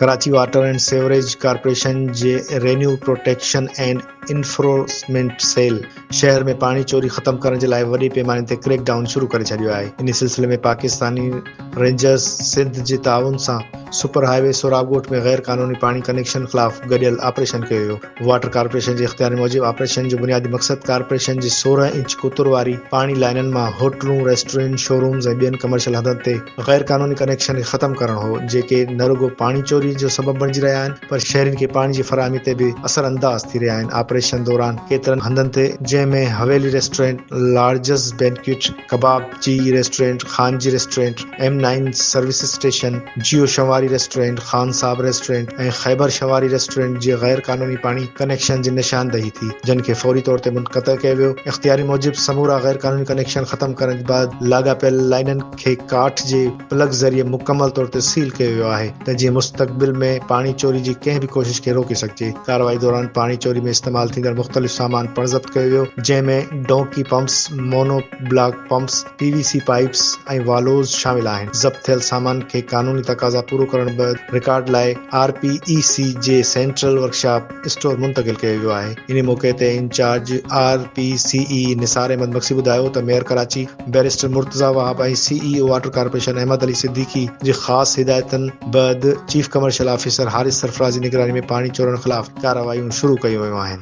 Karachi water and sewerage corporation جي revenue protection and enforcement cell شهر ۾ پاڻي چوري ختم ڪرڻ جي لاء وڏي پيماني تي ڪريڪ ڊائون شروع ڪري ڇڏيو آهي. انهي سلسلي ۾ پاڪستاني رينجرز سنڌ جي تعاون سان سپر هاء وي سهراب ڳوٺ ۾ غير قانوني پاڻي ڪنيڪشن خلاف گڏيل آپريشن ڪيو ويو. واٽر ڪارپوريشن جي اختيارين موجب آپريشن جو بنيادي مقصد ڪارپوريشن جي 16 انچ قطر واري پاڻي لائنن مان هوٽلون، ريسٽورنٽ، شورومز ۽ ٻين ڪمرشل هنڌن تي غير قانوني ڪنيڪشن کي ختم ڪرڻ هو، جيڪي نه رڳو پاڻي چوري جو سبب بڻجي رهيا آهن پر شهرين کي پاڻي جي فراهمي تي به اثر انداز ٿي رهيا آهن. آپريشن دوران ڪيترن هنڌن تي جنهن ۾ Haveli restaurant, largest banquet, Kababchi restaurant, Khanji restaurant, M nine service station, Jio Shinwari restaurant, Khan Sahib restaurant ۽ Khyber Shinwari restaurant جي غير قانوني پاڻي ڪنيڪشن جي نشاندهي ٿي، جن کي فوري طور تي منقطع ڪيو ويو. اختيارين موجب سمورا غير قانوني ڪنيڪشن ختم ڪرڻ بعد لاڳاپيل لائينن کي ڪاٺ جي پلگ ذريعي مڪمل طور تي سيل ڪيو ويو آهي ته جيئن مستقبل ۾ پاڻي چوري جي ڪنهن به ڪوشش کي روڪي سگهجي. ڪارروائي دوران پاڻي چوري ۾ استعمال ٿيندڙ مختلف سامان پڻ ضبط ڪيو ويو، جنهن ۾ donkey pumps, mono block pumps, P V C pipes ۽ valves شامل آهن. ضبط ٿيل سامان کي قانوني تقاضا پورو ڪرڻ بعد رڪارڊ لاء آر پي اي سي جي سينٽرل ورڪشاپ اسٽور منتقل ڪيو ويو آهي. انهي موقعي تي incharge R P C E Nisar Ahmed Magsi ٻڌايو ته mayor Karachi barrister Murtaza Wahab ۽ C E O water corporation Ahmed Ali Siddiqui جي خاص هدايتن بعد chief commercial officer Haris Sarfraz جي نگراني ۾ پاڻي چورڻ خلاف ڪارروايون شروع ڪيون ويون آهن.